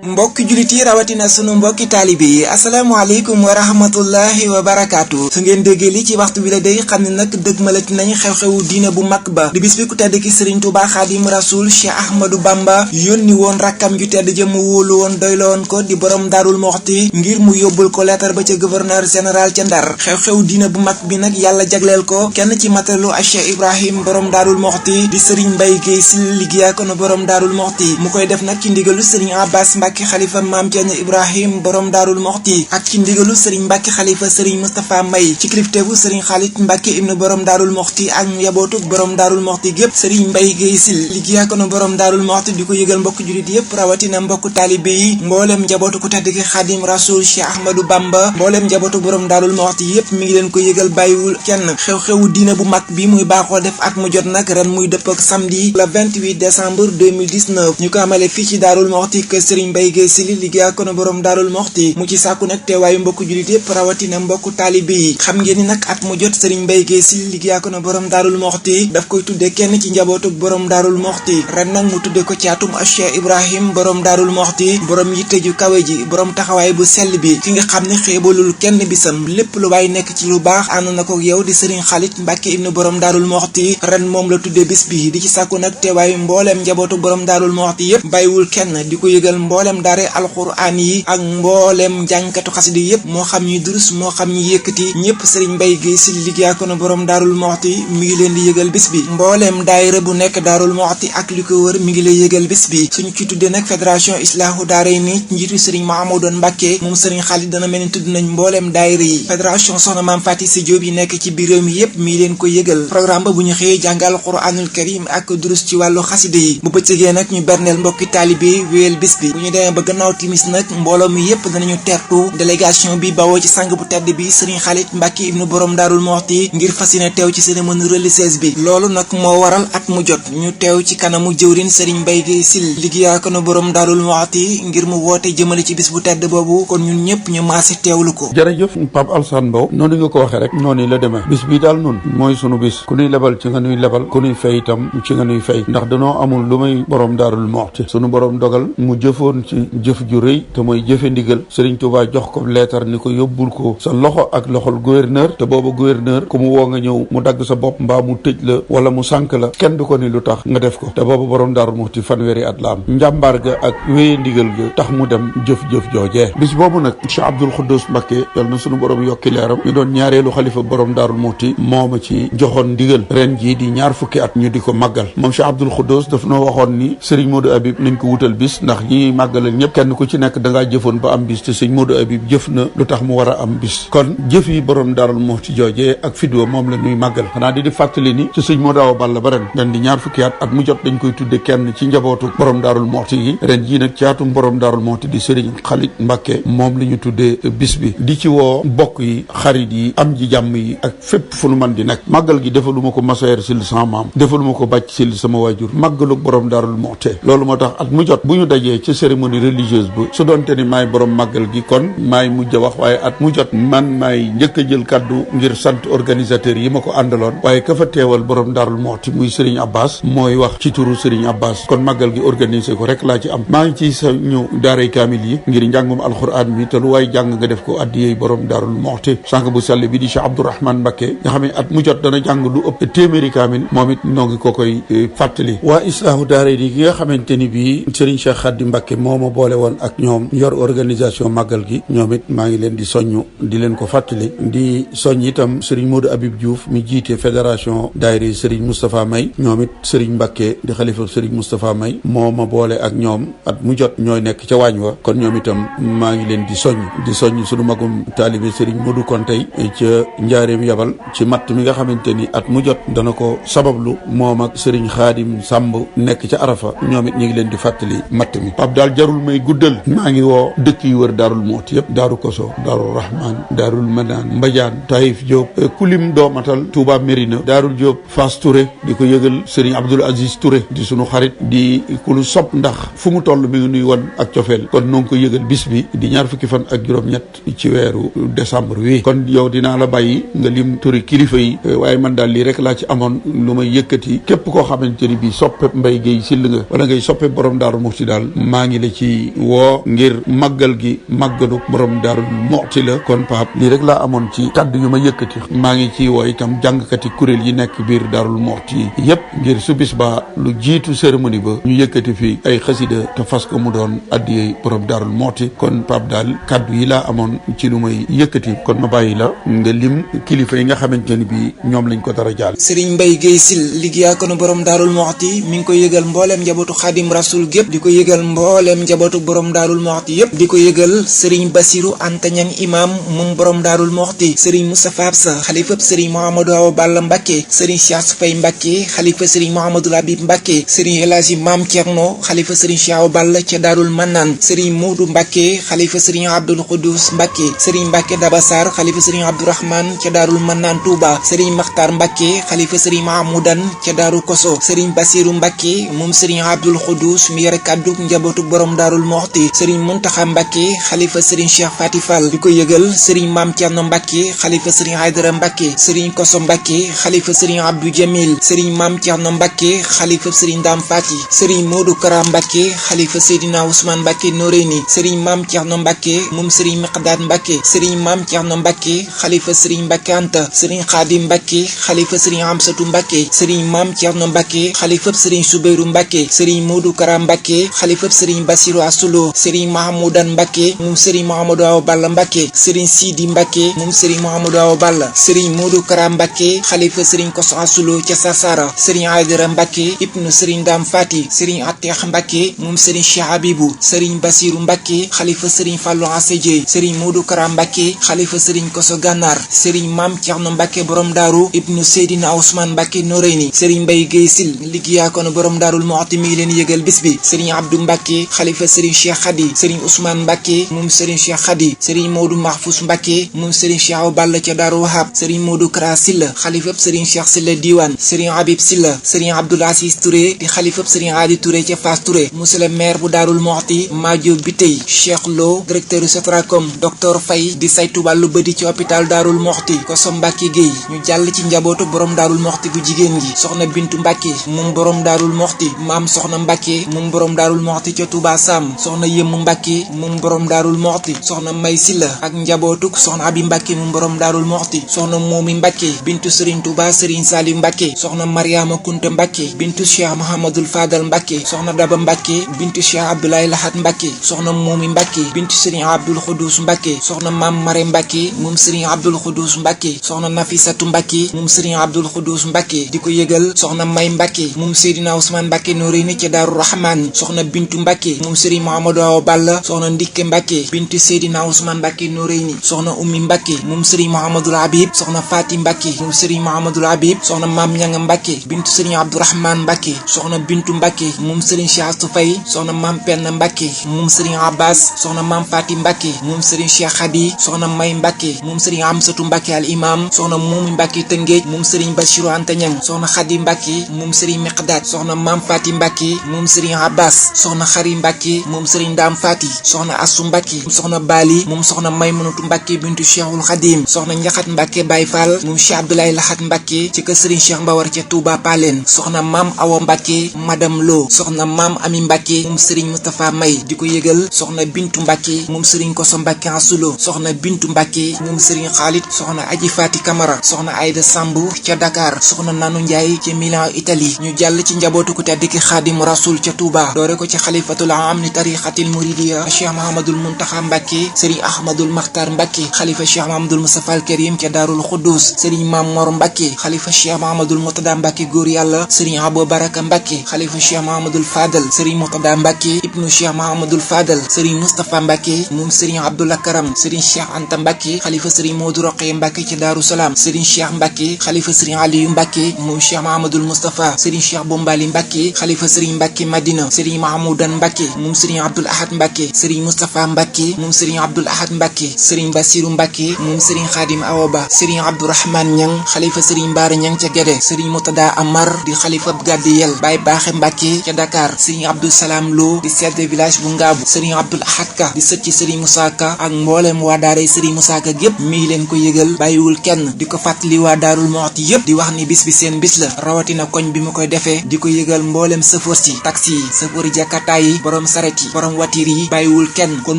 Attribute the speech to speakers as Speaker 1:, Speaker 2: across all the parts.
Speaker 1: mbokki julit yi rawatina sunu mbokki taalibe yi asalaamaaleykum wa rahmatullahi wa barakaatu. su ngeen déggee li ci waxtu bi la day xam ne nag dëgmalati nañ xew-xewu diine bu mag ba di bis bi ku tedd ki Sëriñ Tuubaa Xaadimu Rasuul Cheikh Ahmadou Bamba yónni woon rakkam ju tedd jëm wóolu woon doyloon ko di borom Daarul Muxti ngir mu yóbbul ko leetar ba ca gouverneur général ca Ndar. xew-xewu diine bu mag bi nag yàlla jagleel ko kenn ci matelu a Cheikh Ibrahim borom Daarul Muxti di Sëriñ Mbay Géey Sil liggéeyaa ko na borom Daarul Muxti mu koy def nag ci ndigalu Sëriñ Abbas Mbàkke xalifa maam Ceerno Ibrahim borom Daarul Muxti ak ci ndigalu Sëriñ Mbàkke xalifa Sëriñ Mustapha Mbay ci kilifteefu Sëriñ Xaalit Mbàkke ibnu borom Daarul Muxti ak njabootu borom Daarul Muxti gépp. Sëriñ Mbay Géey Sil liggéeyaa ko na borom Daarul Muxti di ko yëgal mbokk julit yépp rawatina mbokk taalibe yi mbooleem njabootu ku tedd ki Xaadim Rasul Cheikh Ahmadou Bamba mbooleem njabootu borom Daarul Muxti yépp mi ngi leen ko yëgal bàyyiwul kenn. xew-xewu diine bu mag bi muy baaxoo def at mu jot nag ren muy dëpp ak samedi le 28 décembre 2019 ñu ko amale fii ci Daarul Muxti kër Sëriñ Mbay Géey Sil liggéeyaa ko na borom Daarul Muxti mu ci sàkku nag teewaayu mbokku julit yépp rawatina mbokku taalibe yi. xam ngeen ni nag at mu jot Sëriñ Mbay Géey Sil liggéeyaa ko na borom Daarul Muxti daf koy tudde kenn ci njabootu borom Daarul Muxti ren nag mu tudde ko ci atum Cheikh Ibrahim borom Daarul Muxti borom yitte ju kawe ji borom taxawaay bu sell bi ki nga xam ne xeebalul kenn bisam lépp lu waay nekk ci lu baax ànd na ko yow di Sëriñ Xaalit Mbàkke ibnu borom Daarul Muxti ren moom la tudde bis bi di ci sàkku nag teewaayu mbooleem njabootu borom Daarul Muxti yépp bàyyiwul kenn di ko yëgal mbooleem daare alxuraan yi ak mbooleem jàngkatu xasida yépp moo xam ñuy durus moo xam ñuy yëkkati ñépp Sëriñ Mbay Géey Sil liggéeyaa ko na borom Daarul Muxti mi ngi leen di yëgal bis bi. mbooleem daayira bu nekk Daarul Muxti ak li ko wër mi ngi lay yëgal bis bi. suñu ci tuddee nag fédération Islaahu Daarayni njiitu Sëriñ Mahamadou Mbàkke moom Sëriñ Xaalit dana mel ni tudd nañ mbooleem daayira yi. fédération soxna Maam Faati Si Jóob yi nekk ci biir réew mi yépp mi ngi leen ko yëgal. programme ba bu ñu xëyee jàngal Quraanul Karim ak durus ci wàllu xasida yi bu bëccëgee nag ñu berneel mbokki taalibe wéyal bis bi. bu ñu demee ba gannaaw timis nag mbooloo mi yépp danañu teertu délégation bi bawoo ci sang bu tedd bi Sëriñ Xaalit Mbàkke ibnu borom Daarul Muxti ngir fas yéene teew ci cérémonie religieuse bi. loolu nag moo waral at mu jot ñu teew ci kanamu jëwriñ Sëriñ Mbay Géey Sil liggéeyaa ko na borom Daarul Muxti ngir mu woote jëmale ci bis bu tedd boobu kon ñun ñëpp ñu maase teewlu ko.
Speaker 2: jërëjëf Pape Alassane Mbow noonu nga ko waxee rek noonu la demee bis bi daal nun mooy sunu bis ku nuy lebal ci nga nuy lebal ku nuy fay itam ci nga nuy fay ndax danoo amul lu may borom Daarul Muxti sunu borom dogal mu jëfoon ci jëf ju rëy te mooy jëfe ndigal Sëriñ Tuubaa jox ko leetar ni ko yóbbul ko sa loxo ak loxol gouverneur te booba gouverneur ku mu woo nga ñëw mu dagg sa bopp mbaa mu tëj la wala mu sànk la kenn du ko ni lu tax nga def ko te booba borom Daarul Muxti fanweeri at la am njàmbaar ga ak wéye ndigal ga tax mu dem jëf-jëf joojee bis boobu nag Cheikh Abdoul Khoudous Mbacké yal na sunu borom yokki leeram ñu doon ñaareelu xalifa borom Daarul Muxti mooma ci joxoon ndigal ren jii di ñaar fukki at ñu di ko màggal moom Cheikh Abdoul Khoudous daf noo waxoon ni Serigne Modou Habib nañ ko wutal bis ndax ñi màggalal ñëpp kenn ku ci nekk dangaa jëfoon ba am bis te Serigne Modou Habib jëf na lu tax mu war a am bis kon jëf yi borom Daarul Muxti joojee ak fidwa moom la ñuy màggal xanaa di fàttali ni ci Serigne Modou Awa Balla ba ren ren di ñaar fukki at mu jot dañ koy tudde kenn ci njabootu borom Daarul Muxti yi ren jii nag ci atum borom Daarul Muxti di Serigne Xaalit Mbàkke moom la ñu tuddee bis bi di ci woo bokk yi xarit yi am ji jàmm yi ak fépp fu nu man di nekk màggal gi defaluma ko Masayer Sil sama maam defaluma ko Bàcc Sil sama waajur màggalu borom Daarul Muxti loolu moo tax at mu jot bu ñu dajee ci cérémonie religieuse bu su doonte ni maay borom màggal gi kon maay mujj a wax waaye at mu jot man maay njëkk a jël kaddu ngir sant organisateurs yi ma ko àndaloon waaye ka fa teewal borom Daarul Muxti muy Serigne Abbas mooy wax ci turu Serigne Abbas kon màggal gi organisé ko rek laa ci am maa ngi ci sa ñu daaray kaamil yi ngir njàngum alxuraan mi te lu waay jàng nga def ko addiyey borom Daarul Muxti sànq bu sell bi di Cheikh Abdourahmane Mbacké nga xam ne at mu jot dana jàng lu ëpp téeméeri kaamil moom it noo ngi ko koy fàttali waa Islaahu Daarayni gi nga xamante ni bii Serigne Cheikh Khadim Mbacké moo ma boole woon ak ñoom yor organisation màggal gi ñoom it maa ngi leen di soññu di leen ko fàttali di soññ itam Serigne Modou Habib Diouf mi jiite fédération daayira Serigne Moustapha May ñoom it Serigne Mbacké di xalifa Serigne Moustapha May moo ma boole ak ñoom at mu jot ñooy nekk ca waañ wa kon ñoom itam maa ngi leen di soññ sunu magum taalibe Serigne Modou Kontey ca njaareem yabal ci matt mi nga xamante ni at mu jot dana ko sabablu moom ak Serigne Khadim Samb nekk ca Arafa ñoom it ñu ngi leen di fàttali matt mi Pape daal jarul jarul may guddal maa ngi woo dëkk yi wër Daarul Muxti yëpp Daaru Koso Daarul Rahman Daarul Manaan Mbadiane Taïf Diop kulim doomatal Touba Mérina Daarul Diop Fass Touré di ko yëgal Serigne Abdoul Aziz Touré di sunu xarit di ku lu sopp ndax fu mu toll mi ngi nuy wan ak cofeel kon noo ngi ko yëgal bis bi di ñaar fukki fan ak juróom-ñett ci weeru décembre wi kon yow dinaa la bàyyi nga lim turi kilifa yi waaye man daal lii rek laa ci amoon lu may yëkkati képp koo xamante ni bii soppe Mbaye Guèye Syll nga wala ngay soppe borom Daaru Muxti daal maa ngi la ci woo ngir màggal gi màggalu borom Daaru Muxti la kon Pape lii rek laa amoon ci kaddu yu ma yëkkati maa ngi ci woo itam jàngkati kuréel yi nekk biir Daarul Muxti yépp ngir su bis ba lu jiitu cérémonie ba ñu yëkkati fi ay xasida te fas ko mu doon addiyee borom Daarul Muxti kon Pape daal kaddu yi laa amoon ci lu may yëkkati kon ma bàyyi la nga lim kilifa yi nga xamante ni bii ñoom lañ ko dara jaal.
Speaker 1: Serigne Mbaye Guèye Syll liggéeyaa ko borom Daarul Muxti mi ngi ko yëgal mbooleem njabootu Xaadim Rasul gépp di ko yëgal mbooleem njabootu borom Daarul Muxti yépp di ko yëgal Serigne Bassirou Anta Niang imam moom borom Daarul Muxti Serigne Moustapha Absa xalifab Serigne Mouhamadou Awa Balla Mbacké Serigne Cheikh Faye Mbacké xalifa Serigne Mouhamadou Habib Mbacké Serigne El Hadji Mame Thierno xalifa Serigne Cheikh Awa Balla ca Daarul Manaan Serigne Modou Mbacké xalifa Serigne Abdoul Khoudous Mbacké Serigne Mbacké Dabassar xalifa Serigne Abdourahmane ca Daarul Manaan Touba Serigne Makhtar Mbacké xalifa Serigne Mahmoudan ca Daaru Koso Serigne Bassirou Mbacké moom Serigne Abdoul Khoudous mi yore kàddu njabootu borom Daarul Muxti Serigne Mountakha Mbacké xalifa Serigne Cheikh Fati Fall di ko yëgal Serigne Mame Thierno Mbacké xalifa Serigne Aydara Mbacké Serigne Koso Mbacké xalifa Serigne Abdou Jamil Serigne Mame Thierno Mbacké xalifa Serigne Dame Fati Serigne Modou Kara Mbacké xalifa Seydina Ousmane Mbacké Noreyni Serigne Mame Thierno Mbacké moom Serigne Miqdad Mbacké Serigne Mame Thierno Mbacké xalifa Serigne Mbacké Anta Serigne Khadim Mbacké xalifa Serigne Amsatou Mbacké Serigne Mame Thierno Mbacké xalifa Serigne Soubeyru Mbacké Serigne Modou Kara Mbacké xalifa Serigne Bassirou Assulo Serigne Mahmoudan Mbacké moom Serigne Mouhamadou Awa Balla Mbacké Serigne Sidi Mbacké moom Serigne Mouhamadou Awa Balla Serigne Modou Kara Mbacké xalifa Serigne Kosso Assulo ca Sarsara Serigne Aydara Mbacké ibnu Serigne Dame Fati Serigne Atex Mbacké moom Serigne Cheikh Habibou Serigne Bassirou Mbacké xalifa Serigne Fallou Assedie Serigne Modou Kara Mbacké xalifa Serigne Kosso Gànnaar Serigne Mame Thierno Mbacké borom Daaru ibnu Seydina Ousmane Mbacké Noreyni Serigne Mbaye Guèye Syll liggéeyaa ko borom Daarul Muxti mi ngi leen yëgal bis bi Serigne Abdou Mbacké xalifa Serigne Cheikh Khady Serigne Ousmane Mbacké moom Serigne Cheikh Khady Serigne Modou Mahfous Mbacké moom Serigne Cheikh Awa Balla ca Daaru Wahab Serigne Modou Kara Sylla xalifab Serigne Cheikh Sylla Diwane Serigne Habib Sylla Serigne Abdoul Aziz Touré di xalifab Serigne Adi Touré ca Fass Touré monsieur le maire bu Daarul Muxti Madio Bitey Cheikh Lo directeur Sotracom docteur Faye di saytu wàllu bëdi ci hôpital Daarul Muxti Koso Mbacké Guèye ñu jàll ci njabootu borom Daarul Muxti bu jigéen gi soxna Bintu Mbacké moom borom Daarul Muxti maam soxna Mbacké moom borom Daarul Muxti ca Touba Sam soxna Yëmm Mbacké moom borom Daarul Muxti soxna May Sylla ak njabootuk soxna Abi Mbacké moom borom Daarul Muxti soxna Momi Mbacké bintu Serigne Touba Serigne Salim Mbacké soxna Mariama Kunta Mbacké bintu Cheikh Mouhamadoul Fadal Mbacké soxna Daba Mbacké bintu Cheikh Abdoulaye Lahat Mbacké soxna Momi Mbacké bintu Serigne Abdoul Khoudous Mbacké soxna Mam Mare Mbacké moom Serigne Abdoul Khoudous Mbacké soxna Nafisatu Mbacké moom Serigne Abdoul Khoudous Mbacké di ko yëgal soxna May Mbacké moom Seydina Ousmane Mbacké Noreyni ca Daaru Rahman soxna Bintu Mbacké moom Serigne Mouhamadou Awa Balla soxna Ndikke Mbacké bintu Seydina Ousmane Mbacké Noreyni soxna Ummi Mbacké moom Serigne Mouhamadoul Habib soxna Fati Mbacké moom Serigne Mouhamadoul Habib soxna Mam Ñanga Mbacké bintu Serigne Abdourahmane Mbacké soxna Bintu Mbacké moom Serigne Cheikh Astou Faye soxna Mam Penn Mbacké moom Serigne Abbas soxna Mam Fati Mbacké moom Serigne Cheikh Khady soxna May Mbacké moom Serigne Amsatou Mbacké al imam soxna Momi Mbacké Tëngéej moom Serigne Bassirou Anta Niang soxna Khady Mbacké moom Serigne Miqdad soxna Mam Fati Mbacké moom Serigne Abbas soxna Khary Mbacké moom Serigne Dame Fati soxna Assou Mbacké soxna Bali moom soxna Maymunatu Mbacké bintu Cheikhul Khadim soxna Njaxat Mbacké Baye Fall moom Cheikh Abdoulaye Lahat Mbacké ci kër Serigne Cheikh Mbawar ca Touba Palen soxna Mam Awa Mbacké Madame Lo soxna Mam Ami Mbacké moom Serigne Moustapha May di ko yëgal soxna Bintu Mbacké moom Serigne Kosso Mbacké Assulo soxna Bintu Mbacké moom Serigne Khalid soxna Aji Fati Camara soxna Aïda Sambu ca Dakar soxna Nanu Ndiaye ca Milan Italie ñu jàll ci njabootu ku tedd ki Xaadim Rasul ca Touba doore ko ci xalifatul am ni tariqatil muridiya Cheikh Mahamadul Muntaxa Mbacké Serigne Ahmadul Makhtar Mbacké xalifa Cheikh Mahamadul Mustafa al Karim ca Daarul Xuddus Serigne Mam Mor Mbacké xalifa Cheikh Mahamadul Murtada Mbacké góor yàlla Serigne Abou Baraka Mbacké xalifa Cheikh Mahamadul Fadal Serigne Murtada Mbacké ibnu Cheikh Mahamadul Fadal Serigne Moustapha Mbacké moom Serigne Abdoul Karam Serigne Cheikh Anta Mbacké xalifa Serigne Modou Rokhaya Mbacké ca Daaru Salaam Serigne Cheikh Mbacké xalifa Serigne Aliou Mbacké moom Cheikh Mahamadul Mustafa Serigne Cheikh Bombali Mbacké xalifa Serigne Mbacké Madina Serigne Mahmoudan Mbacké moom Serigne Abdoul Ahad Mbacke Serigne Moustapha Mbacke moom Serigne Abdoul Ahad Mbacke Serigne Bassirou Mbacke moom Serigne Khadim Awa Ba Serigne Abdourahmane Niang xalifa Serigne Bara Niang ca Guédé Serigne Moutada Amar di xalifa Gadiyel Baye Baaxe Mbacke ca Dakar Serigne Abdou Salam Lo di chef de village bu Ngaabu Serigne Abdoul Ahad Ka di sët ci Serigne Moussa Ka ak mboolem waa daaray Serigne Moussa Ka gépp mi leen ko yëgal bàyyiwul kenn di ko fàttali waa Daarul Muxti yëpp di wax ni bis bi seen bis la rawatina koñ bi mu koy defee di ko yëgal mboolem sëfoor si taxi yi sëfoori jakarta yi borom saret yi borom watir yi bàyyiwul kenn kon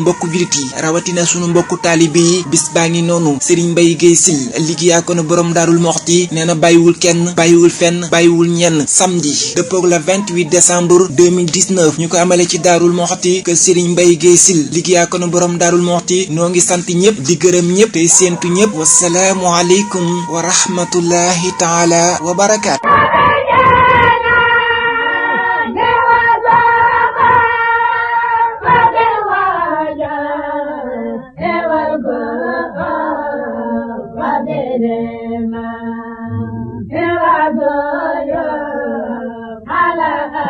Speaker 1: mbokku julit yi rawatina sunu mbokku taalibi yi bis baa ngi noonu Serigne Mbaye Guèye Sil liggéeyaa ko na borom Daarul Muxti nee na bàyyiwul kenn bàyyiwul fenn bàyyiwul ñenn samedi dëppoog la 28 décembre 2019 ñu ko amale ci Daarul Muxti que Serigne Mbaye Guèye Sil liggéeyaa ko na borom Daarul Muxti noo ngi sant ñëpp di gërëm ñëpp tey séentu ñëpp wasalaamu aleykum wa rahmatullahi taala wa barakaatu.
Speaker 3: Ala